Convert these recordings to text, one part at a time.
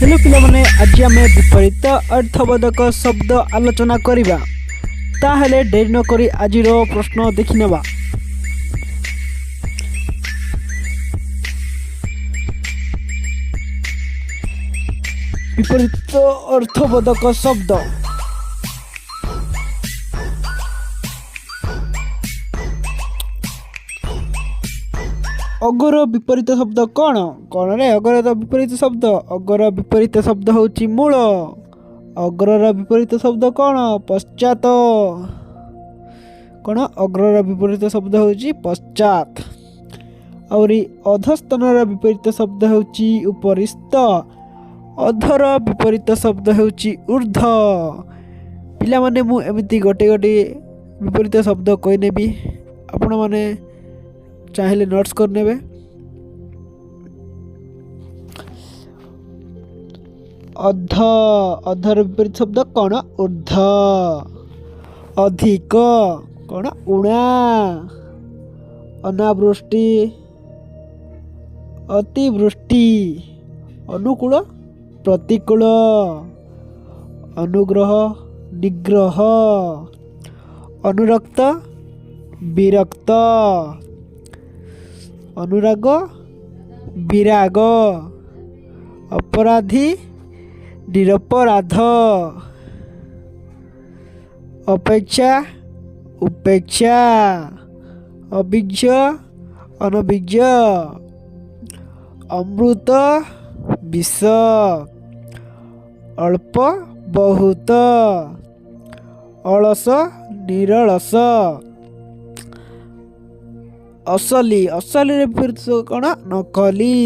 Hello ପିଲାମାନେ, ଆଜି ଆମେ ବିପରୀତ ଅର୍ଥବୋଧକ ଶବ୍ଦ ଆଲୋଚନା କରିବା। ତାହେଲେ ଡେରି ନକରି ଆଜିର ପ୍ରଶ୍ନ ଦେଖିନେବା। ବିପରୀତ ଅର୍ଥବୋଧକ ଶବ୍ଦ। ଅଗର ବିପରୀତ ଶବ୍ଦ କ'ଣ? କ'ଣ ରେ ଅଗର ବିପରୀତ ଶବ୍ଦ? ଅଗର ବିପରୀତ ଶବ୍ଦ ହେଉଛି ମୂଳ। ଅଗ୍ରର ବିପରୀତ ଶବ୍ଦ କ'ଣ? ପଶ୍ଚାତ। କ'ଣ? ଅଗ୍ରର ବିପରୀତ ଶବ୍ଦ ହେଉଛି ପଶ୍ଚାତ। ଆହୁରି ଅଧସ୍ତନର ବିପରୀତ ଶବ୍ଦ ହେଉଛି ଉପରିସ୍ଥ। ଅଧର ବିପରୀତ ଶବ୍ଦ ହେଉଛି ଉର୍ଦ୍ଧ୍ୱ। ପିଲାମାନେ, ମୁଁ ଏମିତି ଗୋଟେ ଗୋଟେ ବିପରୀତ ଶବ୍ଦ କହିନେବି, ଆପଣମାନେ ଚାହିଁଲେ ନୋଟ୍ସ କରିନେବେ। ଅଧ, ଅଧର ବିପରୀତ ଶବ୍ଦ କ'ଣ? ଉର୍ଦ୍ଧ୍ୱ। ଅଧିକ କ'ଣ? ଉଣା। ଅନାବୃଷ୍ଟି, ଅତିବୃଷ୍ଟି। ଅନୁକୂଳ, ପ୍ରତିକୂଳ। ଅନୁଗ୍ରହ, ନିଗ୍ରହ। ଅନୁରକ୍ତ, ବିରକ୍ତ। ଅନୁରାଗ, ବିରାଗ। ଅପରାଧୀ, ନିରପରାଧ। ଅପେକ୍ଷା, ଉପେକ୍ଷା। ଅଭିଜ୍ଞ, ଅନଭିଜ୍ଞ। ଅମୃତ, ବିଷ। ଅଳ୍ପ, ବହୁତ। ଅଳସ, ନିରଳସ। ଅସଲି, ଅସଲିରେ ବିପରୀତ କ'ଣ? ନକଲି।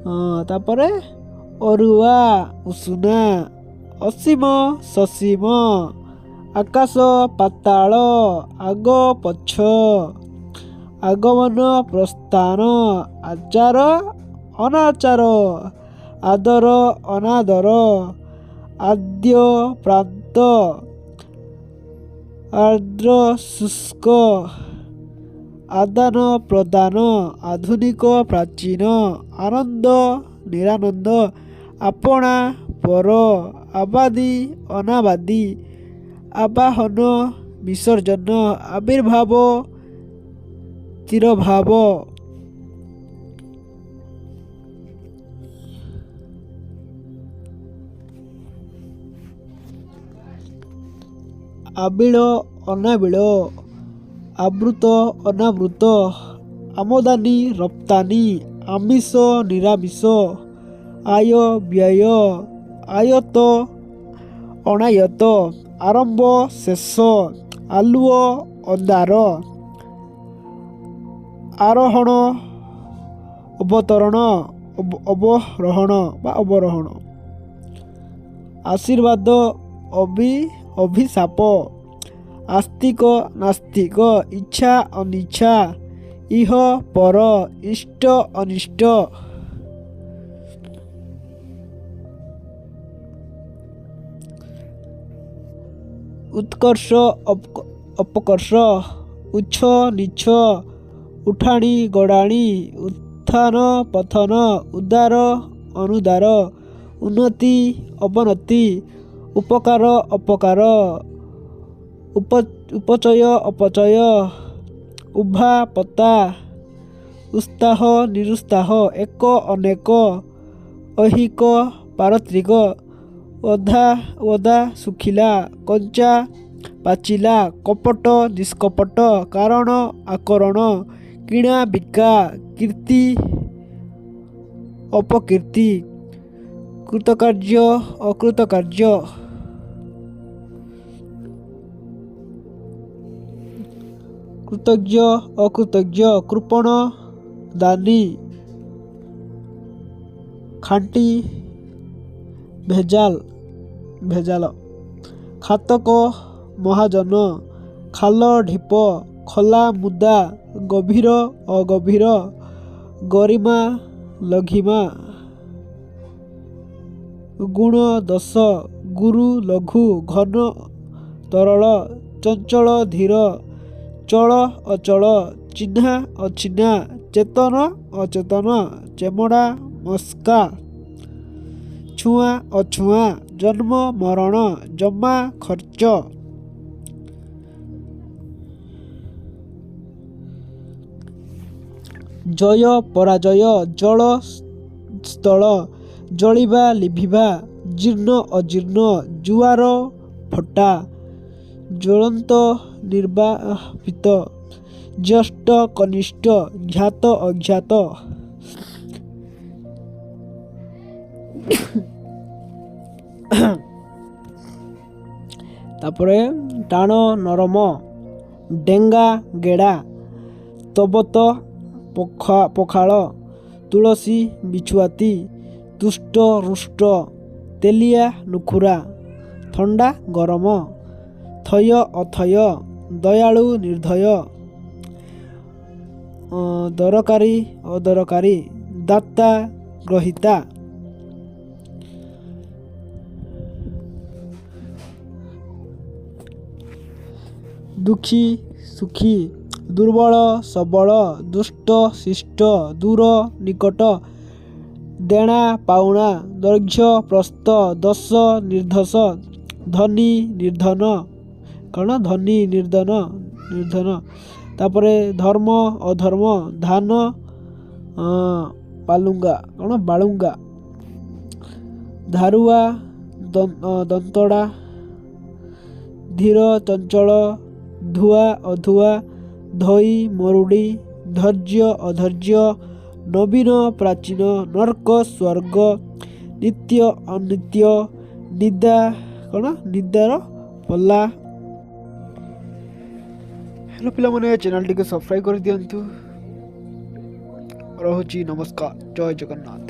ହଁ, ତାପରେ ଅରୁଆ, ଉଷୁନା। ଅସୀମ, ସସୀମ। ଆକାଶ, ପାତାଳ। ଆଗ, ପଛ। ଆଗମନ, ପ୍ରସ୍ଥାନ। ଆଚାର, ଅନାଚାର। ଆଦର, ଅନାଦର। ଆଦ୍ୟ, ପ୍ରାନ୍ତ। ଆର୍ଦ୍ର, ଶୁଷ୍କ। ଆଦାନ, ପ୍ରଦାନ। ଆଧୁନିକ, ପ୍ରାଚୀନ। ଆନନ୍ଦ, ନିରାନନ୍ଦ। ଆପଣା, ପର। ଆବାଦୀ, ଅନାବାଦୀ। ଆବାହନ, ବିସର୍ଜନ। ଆବିର୍ଭାବ, ତିରୋଭାବ। ଆବିଳ, ଅନାବିଳ। ଆବୃତ, ଅନାବୃତ। ଆମଦାନୀ, ରପ୍ତାନି। ଆମିଷ, ନିରାମିଷ। ଆୟ, ବ୍ୟୟ। ଆୟତ, ଅଣାୟତ। ଆରମ୍ଭ, ଶେଷ। ଆଲୁଅ, ଅନ୍ଧାର। ଆରୋହଣ, ଅବତରଣ, ଅବରୋହଣ ବା ଅବରୋହଣ। ଆଶୀର୍ବାଦ, ଅଭିଶାପ। ଆସ୍ତିକ, ନାସ୍ତିକ। ଇଚ୍ଛା, ଅନିଚ୍ଛା। ଇହ, ପର। ଇଷ୍ଟ, ଅନିଷ୍ଟ। ଉତ୍କର୍ଷ, ଅପକର୍ଷ। ଉଚ୍ଛ, ନିଚ୍ଛ। ଉଠାଣି, ଗଡ଼ାଣି। ଉତ୍ଥାନ, ପତନ। ଉଦାର, ଅନୁଦାର। ଉନ୍ନତି, ଅବନତି। ଉପକାର, ଅପକାର। ଉପଚୟ, ଅପଚୟ। ଉଭା, ପତା। ଉତ୍ସାହ, ନିରୁତ୍ସାହ। ଏକ, ଅନେକ। ଐହିକ, ପାରତ୍ରିକ। ଓଦା, ଓଦା, ଶୁଖିଲା। କଞ୍ଚା, ପାଚିଲା। କପଟ, ନିଷ୍କପଟ। କାରଣ, ଆକରଣ। କିଣା, ବିକା। କୀର୍ତ୍ତି, ଅପକୀର୍ତ୍ତି। କୃତକାର୍ଯ୍ୟ, ଅକୃତକାର୍ଯ୍ୟ। କୃତଜ୍ଞ, ଅକୃତଜ୍ଞ। କୃପଣ, ଦାନୀ। ଖାଣ୍ଟି, ଭେଜାଲ, ଭେଜାଲ। ଖାତକ, ମହାଜନ। ଖାଲ, ଢିପ। ଖୋଲା, ମୁଦା। ଗଭୀର, ଅଗଭୀର। ଗରିମା, ଲଘିମା। ଗୁଣ, ଦୋଷ। ଗୁରୁ, ଲଘୁ। ଘନ, ତରଳ। ଚଞ୍ଚଳ, ଧୀର। ଚଳ ଅଚଳ, ଚିହ୍ନା ଅଚିହ୍ନା, ଚେତନ ଅଚେତନ, ଚେମଡ଼ା ମସ୍କା, ଛୁଆଁ ଅଛୁଆଁ, ଜନ୍ମ ମରଣ, ଜମା ଖର୍ଚ୍ଚ। ଜୟ ପରାଜୟ, ଜଳ ସ୍ଥଳ, ଜଳିବା ଲିଭିବା, ଜୀର୍ଣ୍ଣ ଅଜୀର୍ଣ୍ଣ, ଜୁଆର ଫଟା, ଜ୍ୱଳନ୍ତ ନିର୍ବାପିତ, ଜ୍ୟେଷ୍ଠ କନିଷ୍ଠ, ଜ୍ଞାତ ଅଜ୍ଞାତ। ତାପରେ ଟାଣ ନରମ, ଡେଙ୍ଗା ଗେଡ଼ା, ତବତ ପଖାଳ, ତୁଳସୀ ବିଛୁଆତି, ତୁଷ୍ଟ ରୁଷ୍ଟ, ତେଲିଆ ନୁଖୁରା, ଥଣ୍ଡା ଗରମ, ଥୟ ଅଥୟ, ଦୟାଳୁ ନିର୍ଦ୍ଦୟ, ଦରକାରୀ ଅଦରକାରୀ, ଦାତା ଗ୍ରହୀତା। ଦୁଃଖୀ ସୁଖୀ, ଦୁର୍ବଳ ସବଳ, ଦୁଷ୍ଟ ଶିଷ୍ଟ, ଦୂର ନିକଟ, ଦେଣା ପାଉଣା, ଦୈର୍ଘ୍ୟ ପ୍ରସ୍ଥ, ଦୋଷ ନିର୍ଦ୍ଦୋଷ, ଧନୀ ନିର୍ଦ୍ଧନ, କ'ଣ ଧନୀ ନିର୍ଦ୍ଧନ ନିର୍ଦ୍ଧନ। ତାପରେ ଧର୍ମ ଅଧର୍ମ, ଧାନ ପାଲୁଙ୍ଗା, କ'ଣ ବାଳୁଙ୍ଗା, ଧାରୁଆ ଦନ୍ତଡ଼ା, ଧୀର ଚଞ୍ଚଳ, ଧୁଆ ଅଧୁଆ, ଧୋଇ ମରୁଡ଼ି, ଧୈର୍ଯ୍ୟ ଅଧୈର୍ଯ୍ୟ, ନବୀନ ପ୍ରାଚୀନ, ନର୍କ ସ୍ୱର୍ଗ, ନିତ୍ୟ ଅନିତ୍ୟ, ନିଦା କ'ଣ ନିଦାର ପଲା। ହ୍ୟାଲୋ ପିଲାମାନେ, ଚ୍ୟାନେଲଟିକୁ ସବସ୍କ୍ରାଇବ୍ କରିଦିଅନ୍ତୁ। ରହୁଛି, ନମସ୍କାର, ଜୟ ଜଗନ୍ନାଥ।